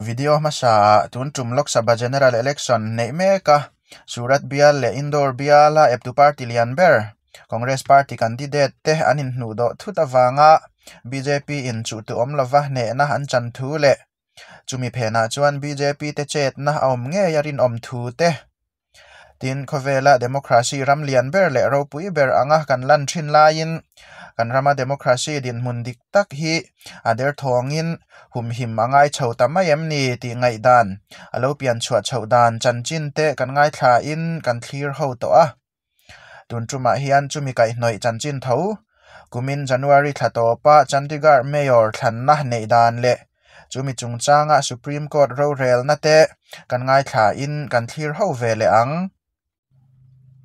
Video hmasa ah tun tum Lok Sabha General Election neih mek a, Surat bial leh Indore biala eptu party lian ber Congress party candidate te an inhnuh dawh thut avanga bjp in chuhtu awm lova hnehna an chan thu leh chumi phenah chuan bjp te chetna a awm ngei a rinawm thu te. Tin, khawvela democracy ram lian ber leh ropui ber anga kan lan thin laiin kan rama democracy dinhmun dik tak hi a derthawngin humhim a ngai chho ta mai em ni tih ngaihdan a lo pian chhuah chhoh dan chanchin te kan ngaithlain kan thlir ho tawh a. Tun tumah hian chumi kaihhnawih chanchin tho kumin January thla tawpa Chandigarh Mayor thlanna neih dan leh chumi chungchanga Supreme Court rorelna te kan ngaithlain kan thlir ho ve leh ang.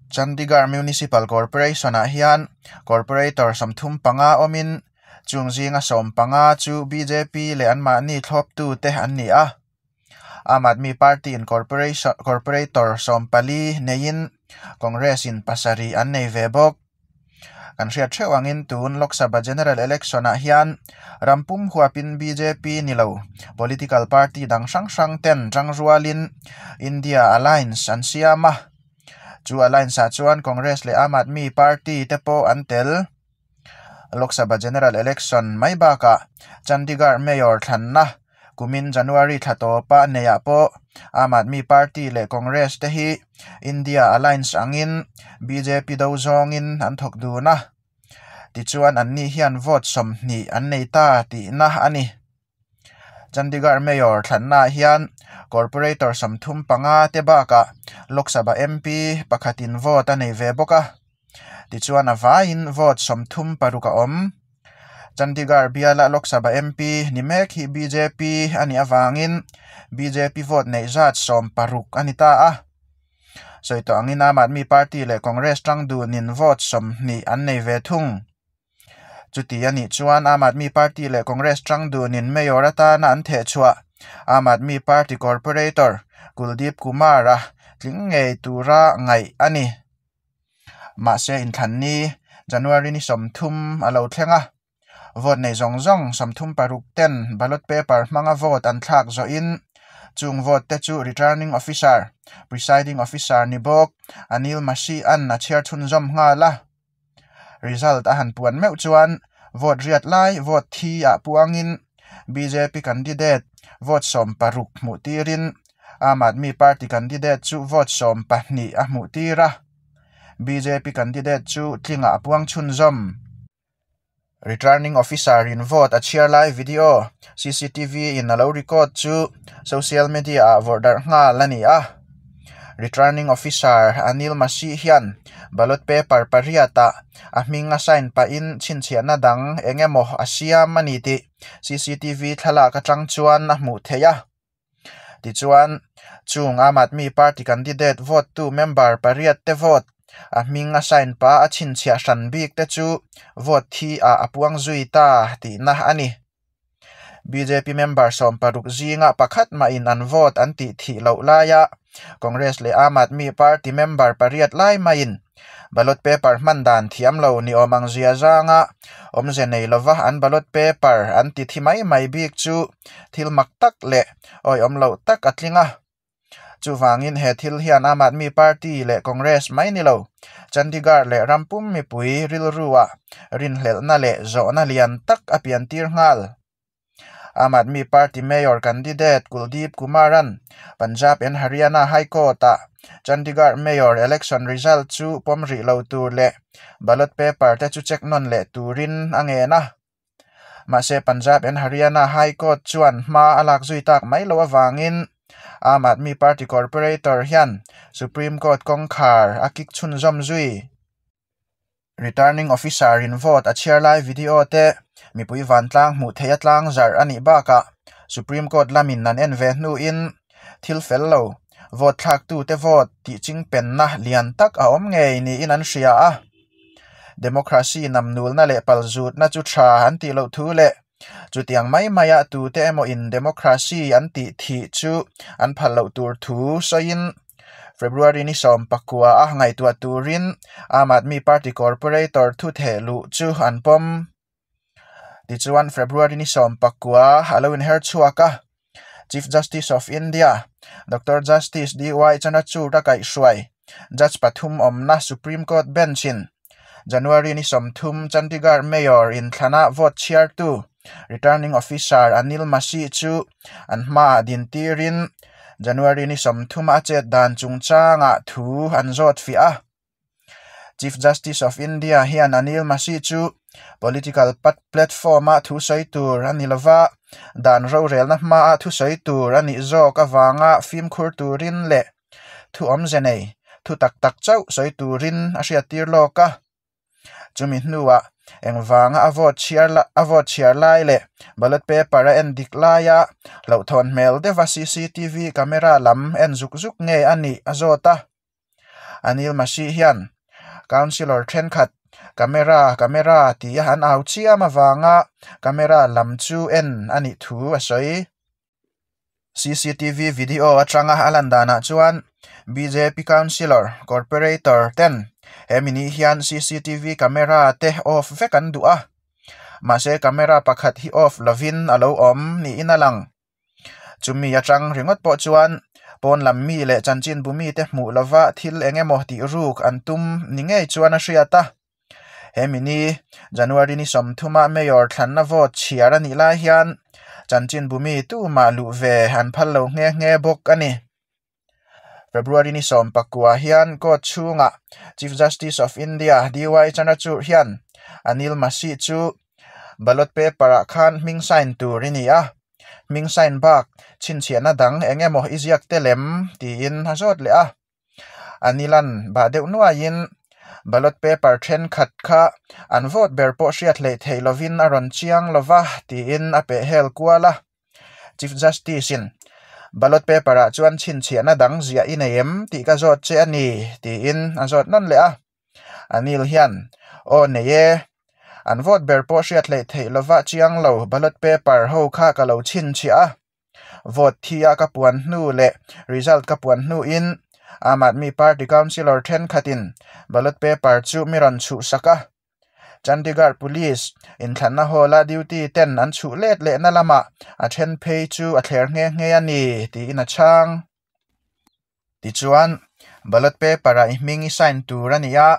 Chandigarh Municipal Corporation-ah hian Corporator 35 awmin chung zinga 15 chu bjp leh anmahni thlawptute an ni a. Aam Aadmi Party in Corporation Corporator 14 neiin Congress in 7 an nei ve bawk. Kan hriat theuh angin tun Lok Sabha General Election ah hian ram pum huapin bjp ni lo political party dang hrang hrang ten tang rualin India Alliance an siam a. Chu alliance ah chuan Congress leh Aam Aadmi Party te pawh an tel. Lok Sabha General Election mai bakah Chandigarh Mayor thlanna kumin January thla tawpa neihah pawh Aam Aadmi Party leh Congress te hi India Alliance angin bjp do zawngin an thawk dun a. Tichuan anni hian vote 20 an nei ta tihna a ni. Chandigarh Mayor thlanna hian Corporator 35 te bakah Lok Sabha MP pakhatin vote a nei ve bawk a. Tichuan a vaiin vote 36 a awm. Chandigarh biala Lok Sabha MP ni mek hi bjp a nih avangin bjp vote neih zat 60 a ni ta a. Sawi tawh angin Aam Aadmi Party leh Congress tang dunin vote 20 an nei ve thung. Chuti a nih chuan Aam Aadmi Party leh Congress tang dunin Mayor atana an theh chhuah Aam Aadmi Party Corporator Kuldeep Kumar a tling ngei tura ngaih a ni. Mahse inthlanni January ni 30 a lo thleng a. Vote nei zawng zawng 36 ten ballot paper hmanga vote an thlak zawhin chung vote te chu returning officer presiding officer ni bawk Anil Masih an a chhiar chhunzawm nghal a. Result a han puan meuh chuan vote riat lai vote thi ah puangin bjp candidate vote 60 hmuh tirin Aam Aadmi Party candidate chu vote 12 a hmuh tir a. Bjp candidate chu tlinga a puang chhunzawm. Returning officer in vote a chhiar lai video CCTV in a lo record chu social media ah vawrh darh nghal a ni a. Returning officer Anil Masih hian ballot paper pariatah a hming a sign pahin chhinchhiahna dang engemaw a siam a ni tih CCTV thlalak atang chuan a hmuh theih a. Tichuan chung Aam Aadmi Party candidate vote tu member pariat te vote a hming a sign pa a chhinchhiah hran bik te chu vote thi ah a puang zui ta tihna a ni. Bjp member 60 zinga pakhat mah in an vote an tih thih loh laia Congress leh Aam Aadmi Party member pariat lai maiin ballot paper hman dan thiam lo ni awm ang zia zanga awmze nei lova an ballot paper an ti thi mai mai bik chu thil mak tak leh awi awm loh tak a tling a. Chuwangin he thil hian Aam Aadmi Party leh Congress mai ni lo Chandigarh leh Rampum mipui rilruah rinhlelhna leh zawhna lian tak a pian tir nghal. Aam Aadmi Party Mayor candidate Kuldeep Kumaran Punjab and Haryana High Court ah Chandigarh Mayor election result chu pawm rih lo tur leh ballot paper te chu check non leh turin a ngen a. Mahse Punjab and Haryana High Court chuan hma a lak zui tak mai lo awangin Aam Aadmi Party Corporator hian Supreme Court kawngkhar a kik chhunzawm zui. Returning officer in vote a chhiar lai video te mipui vantlang hmuh theih a tlang zarh a nih bakah Supreme Court lamin an en ve hnuin thil fel lo vote thlak tu te vote tih ching penna lian tak a awm ngei niin an hria a. Democracy namnulna leh palzutna chu tha an tih loh thu leh chutiang mai maia tu te emaw in democracy an tih thih chu an phal loh tur thu sawiin February ni 19 a ngaihtuah turin Aam Aadmi Party Corporator thu theh luh chu an pawm. Tichuan February ni 19 a lo inher chhuak a. Chief Justice of India, Doctor Justice DY Chandrachud a kaihhruai Judge pathum awmna Supreme Court Bench-in January ni 30 Chandigarh Mayor inthlana vote chhiartu Returning Officer Anil Masih chu an hmaah dintirin January ni 30 a chet dan chungchangah thu an zawt fiah a. Chief Justice of India hian Anil Masih chu political platform-a thusawi tur a ni lova, dan rorelna hmaa thusawi tur a nih zawk avanga fimkhur turin leh thu awmze nei, thu tak tak chauh sawi turin a hriattir lawk a. Chumi hnuah engvanga a vote chhiar a vote chhiar lai leh ballot paper a en dik laia hlauhthawn hmel deuha CCTV camera lam en zuk zuk nge a nih a zawt a. Anil Masih hian Councillor thenkhat Camera, camera tia an au chiam avanga camera lam chu en a nih thu a sawi. CCTV video atanga a lan danah chuan bjp Councillor, Corporator ten hemi ni hian CCTV camera te off vek an duh a, mahse camera pakhat hi off lovin a lo awm niin a lang. Chumi atang ringawt pawh chuan pawn lam mi leh chanchinbu mite hmuh lova thil eng emaw tih ruk an tum ni ngei chuan a hriat a. Hemi ni January ni 30 a Mayor thlanna vote chhiar a nih lai hian chanchinbu mi tumah luh ve an phal lo nghe nghe bawk a ni. February ni 19 hian court chhungah Chief Justice of India DY Chandrachud hian Anil Masih chu ballot paper ah khan hming sign tur i ni a, hming sign bak chhinchhiahna dang eng emaw i ziak te lem tiin a zawt leh a. Anilan bah deuh nuaiin ballot paper thenkhat kha an vote ber pawh hriat hleih theih lovin a rawn chiang lova tiin a pehhel kual a. Chief Justice in ballot paper ah chuan chhinchhiahna dang ziah i nei em tih ka zawt che a ni tiin a zawt nawn leh a. Anil hian aw nei e, an vote ber pawh hriat hleih theih lova chiang lo ballot paper ho kha ka lo chhinchhiah a. Vote thi a ka puan hnu leh result ka puan hnuin Aam Aadmi Party councillor thenkhatin ballot paper chu mi rawn chhuhsak a. Chandigarh Police inthlanna hall-a duty ten an chhuh let lehna lamah a then phei chu a thler nghe nghe a ni tiin a chhang. Tichuan, ballot paper-ah i hming i sign tur a ni a,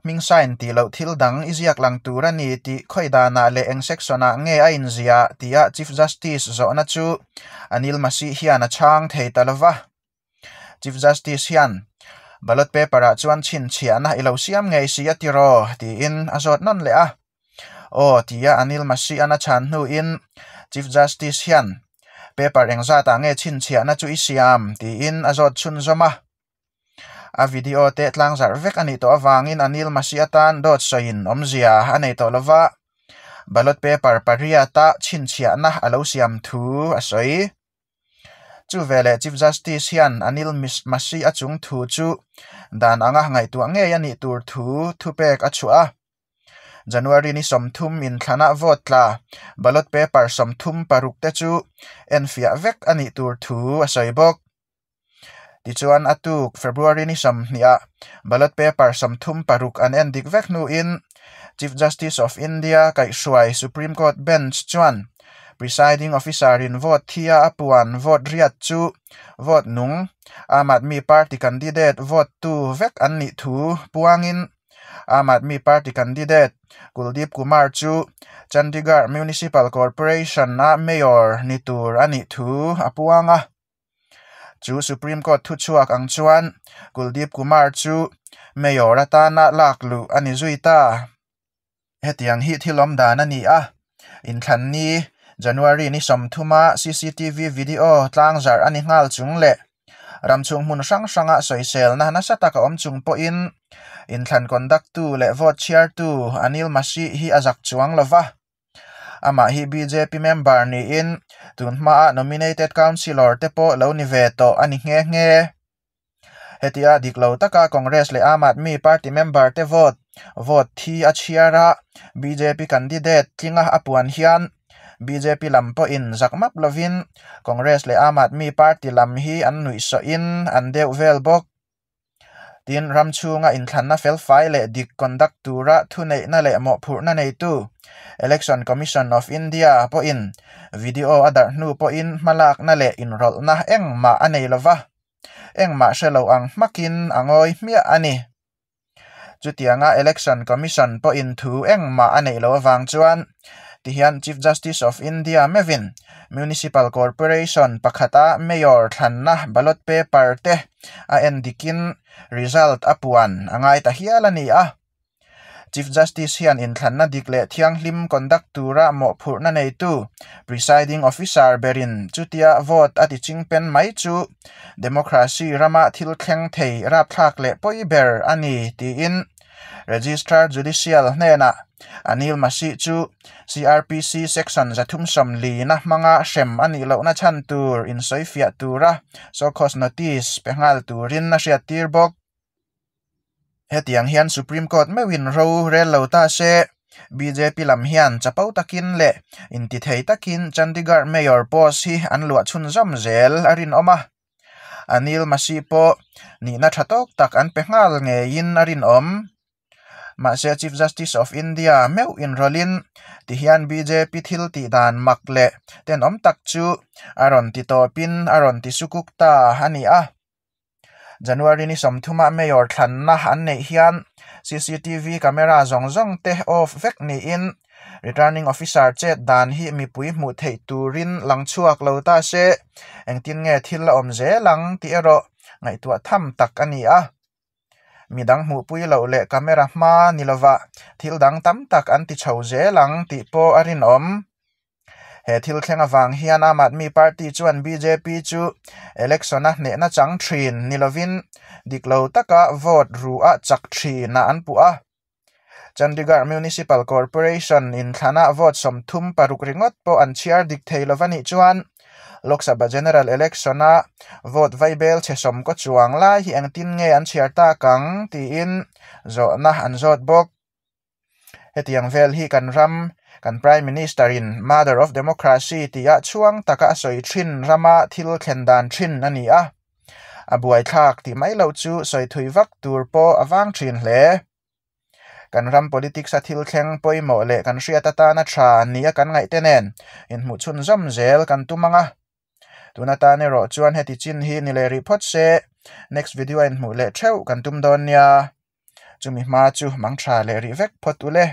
hming sign tih loh thil dang i ziak lang tur a ni tih khawi danah leh eng section-ah nge a inziah tia Chief Justice zawhna chu Anil Masih hian a chhang thei ta lova. Chief Justice hian ballot paper-ah chuan chhinchhiahna i lo siam ngei si a tiraw tiin a zawt nawn leh a. Aw tia Anil Masih-an a chhan hnuin Chief Justice hian paper engzatah nge chhinchhiahna chu i siam tiin a zawt chhunzawm a. A video te tlangzarh vek a nih tawh avangin Anil Masih atan dawt sawiin awmzia a nei tawh lova, ballot paper pariata chhinchhiahna a lo siam thu a sawi. Chu veleh Chief Justice hian Anil Masih a chung thu chu dan anga ngaihtuah ngei a nih tur thu thupek a chhuah a. January ni 30 inthlanah vote tla ballot paper 36 te chu enfiah vek a nih tur thu a sawi bawk. Tichuan a tuk February ni 20 ah ballot paper 36 an endik vek hnuin Chief Justice of India kaihhruai Supreme Court Bench chuan Presiding Officer in vote thia a puan vote riat chu vote nung Aam Aadmi Party candidate vote tu vek an nih thu puangin Aam Aadmi Party candidate Kuldeep Kumar chu Chandigarh Municipal Corporation a Mayor ni tur a nih thu a puang a. Chu Supreme Court thuchhuak ang chuan Kuldeep Kumar chu Mayor atana lak luh a ni zui ta. Hetiang hi thil awm dan a ni a, inthlan ni January ni 30 a CCTV video tlangzarh a ni nghal chung leh ramchhung hmun hrang hranga sawiselna nasa tak a awm chung pawhin inthlan conduct-tu leh vote chhiartu Anil Masih hi a zak chuang lova. Amah hi bjp member niin tun hmaa nominated councillor te pawh lo ni ve tawh a ni nghe nghe. Hetia dik lo taka Congress leh Aam Aadmi Party member te vote vote thi a chhiar a, bjp candidate tlinga a puan hian bjp lam pawhin zak map lovin Congress leh Aam Aadmi Party lam hi an nuihsawhin an deuh vel bawk. Tin, ram chhunga inthlanna felfai leh dik conduct tura thuneihna leh mawhphurhna neitu Election Commission of India pawhin video a darh hnu pawhin hmalakna leh inrawlhna engmah a nei lova, engmah hre lo ang hmakin a ngawi hmiah a ni. Chutianga Election Commission pawhin thu engmah a neih loh avang chuan tihian Chief Justice of India meuhin Municipal Corporation pakhata Mayor thlanna ballot paper te a en dikin result a puan a ngai ta hial a ni a. Chief Justice hian inthlanna dik leh thianghlim conduct tura mawhphurhna neitu Presiding Officer berin chutia vote a ti chingpen mai chu Democracy rama thil thleng thei rapthlak leh pawi ber a ni tiin Registrar Judicial hnenah Anil Masih chu CrPC Section 340 na hmanga hrem a nih lohna chhan tur insawifiah tura show cause notice pe nghal turin a hriattir bawk. Hetiang hian Supreme Court meuhin ro rel lo ta se, bjp lam hian chapo takin leh intithei takin Chandigarh Mayor post hi an luah chhunzawm zel a rinawm a. Anil Masih pawh nihna tha tawk tak an pe nghal ngeiin a rinawm. Mahse Chief Justice of India meuh inrawlhin tihian bjp thil tih dan mak leh tenawm tak chu a rawn ti tawpin a rawn ti sukuk ta a ni a. January ni 30 a Mayor thlanna an neih hian CCTV camera zawng zawng te off vek niin Returning Officer chet dan hi mipui hmuh theih turin lang chhuak lo ta se engtin nge thil a awm zel ang tih erawh ngaihtuah tham tak a ni a. Midang hmuhpui loh leh camera hma ni lova thil dang tam tak an ti chho zel ang tih pawh a rinawm. He thil thleng avang hian Aam Aadmi Party chuan bjp chu election a hnehna chang thin ni lovin dik lo taka vote ru a chak thin a an puh a. Chandigarh Municipal Corporation inthlana vote 36 ringawt pawh an chhiar dik thei lova nih chuan Lok Sabha General Election a vote vaibel chhe sawm kaw chuang lai hi engtin nge an chhiar tak ang tiin zawhna an zawt bawk. Hetiang vel hi kan ram kan Prime Minister in Mother of Democracy tia chhuang taka a sawi thin rama thil thlen dan thin a ni a. A buaithlak tih mai loh chu sawi thui vak tur pawh a vang thin hle. Kan ram politics a thil thleng pawimawh leh kan hriat atana tha ni a kan ngaih te nen inhmuh chhunzawm zel kan tum ang a. Tun atan erawh chuan heti chin hi ni leh rih phawt se next video a inhmuh leh theuh kan tum dawn nia. Chumi hma chu mang tha leh rih vek phawt ule.